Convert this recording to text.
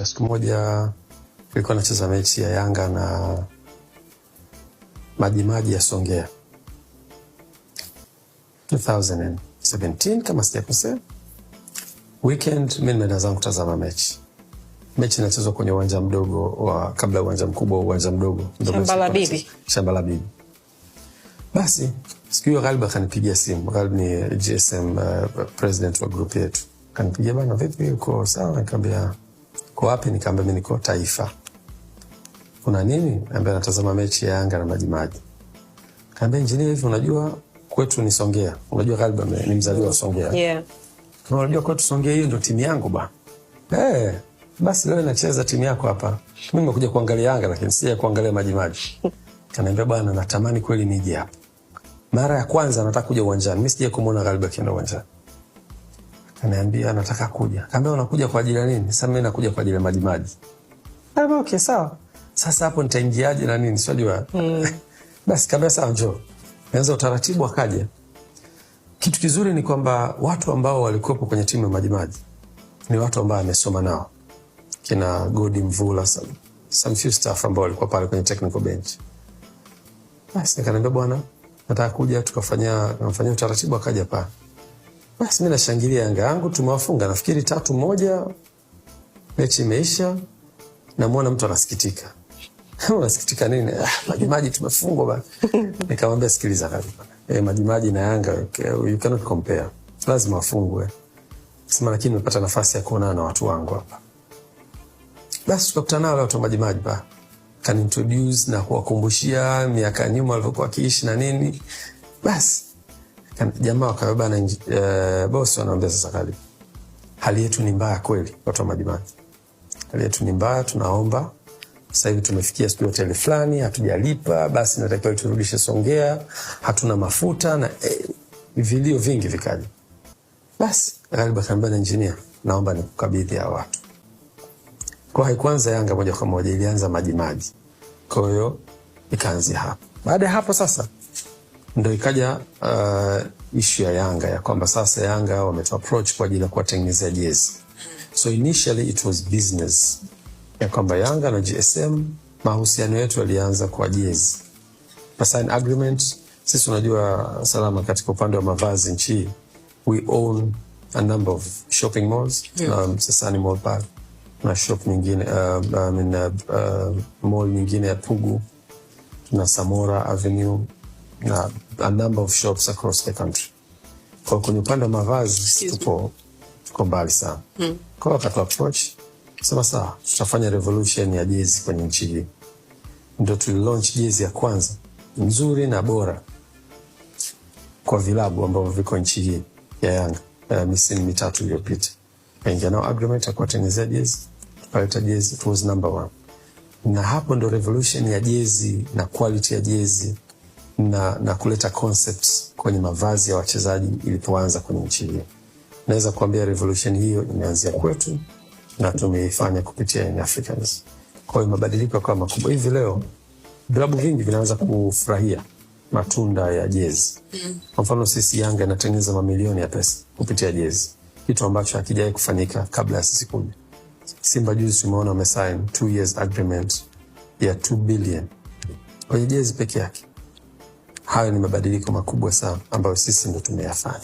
Siku moja nilikuwa nacheza mechi ya Yanga na Majimaji ya Songea 2017 kama sijakosea. Weekend mi nimeenda zangu kutazama mechi. Mechi inachezwa kwenye uwanja mdogo wa kabla uwanja mkubwa, uwanja mdogo ndio Shamba mechi la ilikuwa Bibi. inachezwa. Shamba la Bibi. Basi siku hiyo Ghalib akanipigia simu. Ghalib ni GSM, president wa group yetu. Akanipigia, "Bana, vipi, uko sawa?" Nikamwambia, "Uko wapi?" Nikamwambia, "Mimi niko Taifa." "Kuna nini?" Nikamwambia, "Natazama mechi ya Yanga na Majimaji." Kaambia, "Engineer, hivi unajua kwetu ni Songea? Unajua Ghalib ni mzaliwa wa Songea." "Unajua kwetu Songea hiyo ndio timu yangu bwana. Eh, basi leo inacheza timu yako hapa. Mimi nimekuja kuangalia Yanga lakini sija kuangalia Majimaji." Kaniambia, "Bwana, natamani kweli nije hapa. Mara ya kwanza nataka kuja uwanjani. Mimi sija kumuona Ghalib akienda uwanjani." Kaniambia nataka kuja. Kaambia, "Unakuja kwa ajili ya nini?" "Sasa mimi nakuja kwa ajili ya Majimaji." Kaambia, "Okay, sawa. Sasa hapo nitaingiaje na nini? Sijua." Basi kaambia, "Sawa, njoo." Anza utaratibu akaja. Kitu kizuri ni kwamba watu ambao walikuwepo kwenye timu ya Majimaji ni watu ambao amesoma nao, kina Godi Mvula, some few staff ambao walikuwa pale kwenye technical bench. Basi nikaniambia, "Bwana, nataka kuja," tukafanya utaratibu akaja pale. Basi mimi nashangilia Yanga yangu, tumewafunga nafikiri 3-1, mechi imeisha, namwona mtu anasikitika. "Unasikitika nini?" "Ah, Majimaji tumefungwa bana." Nikamwambia, "Sikiliza karibu. Eh, Majimaji na Yanga, okay, you cannot compare. Lazima wafungwe. Sema lakini nimepata nafasi ya kuonana na watu wangu hapa." Basi tukakutana nao wale watu wa Majimaji pa. Kani introduce na kuwakumbushia miaka ya nyuma walivyokuwa wakiishi na nini. Basi jamaa wakawa bana, boss wanaambia, "Sasa karibu. Hali yetu ni mbaya kweli, watu wa Majimaji. Hali yetu ni mbaya, tunaomba sasa hivi tumefikia sijui hoteli fulani hatujalipa, basi natakiwa turudishe Songea, hatuna mafuta," na vilio vingi vikaja. Basi Ghalib akaniambia, "Engineer, naomba nikukabidhi hawa watu." Kwa haikuanza Yanga moja kwa moja, ilianza Majimaji. Kwa hiyo ikaanzia hapo. Baada ya hapo sasa ndo ikaja ishu ya Yanga ya kwamba sasa Yanga wametu approach kwa ajili ya kuwatengenezea jezi. So initially it was business ya kwamba Yanga na GSM mahusiano yetu yalianza kwa jezi na sign agreement. Sisi unajua Salama, katika upande wa mavazi nchi hii we own a number of shopping malls na Msasani Mall pale na shop nyingine, I mean, mall nyingine ya Pugu na Samora Avenue na a number of shops across the country. Kwa kwenye upande wa mavazi tuko mbali sana. Kwa hiyo wakatu approach sema sawa, tutafanya revolution ya jezi kwenye nchi hii. Ndio tulilaunch jezi ya kwanza nzuri na bora kwa vilabu ambavyo viko nchi hii ya Yanga misimu 3 iliyopita. Kaingia nao agreement ya kuwatengenezea jezi, tukaleta jezi, it was number one. Na hapo ndo revolution ya jezi na quality ya jezi na kuleta concepts kwenye mavazi ya wachezaji ilipoanza kwenye nchi hii. Naweza kuambia revolution hiyo imeanzia kwetu na tumeifanya kupitia Young Africans. Kwa hiyo mabadiliko yakawa makubwa. Hivi leo vilabu vingi vinaanza kufurahia matunda ya jezi. Kwa mfano sisi Yanga inatengeneza mamilioni ya pesa kupitia jezi, kitu ambacho hakijawahi kufanyika kabla ya sisi kuja. Simba juzi tumeona wamesign 2 years agreement ya 2 billion kwenye jezi peke yake. Hayo ni mabadiliko makubwa sana ambayo sisi ndo tumeyafanya.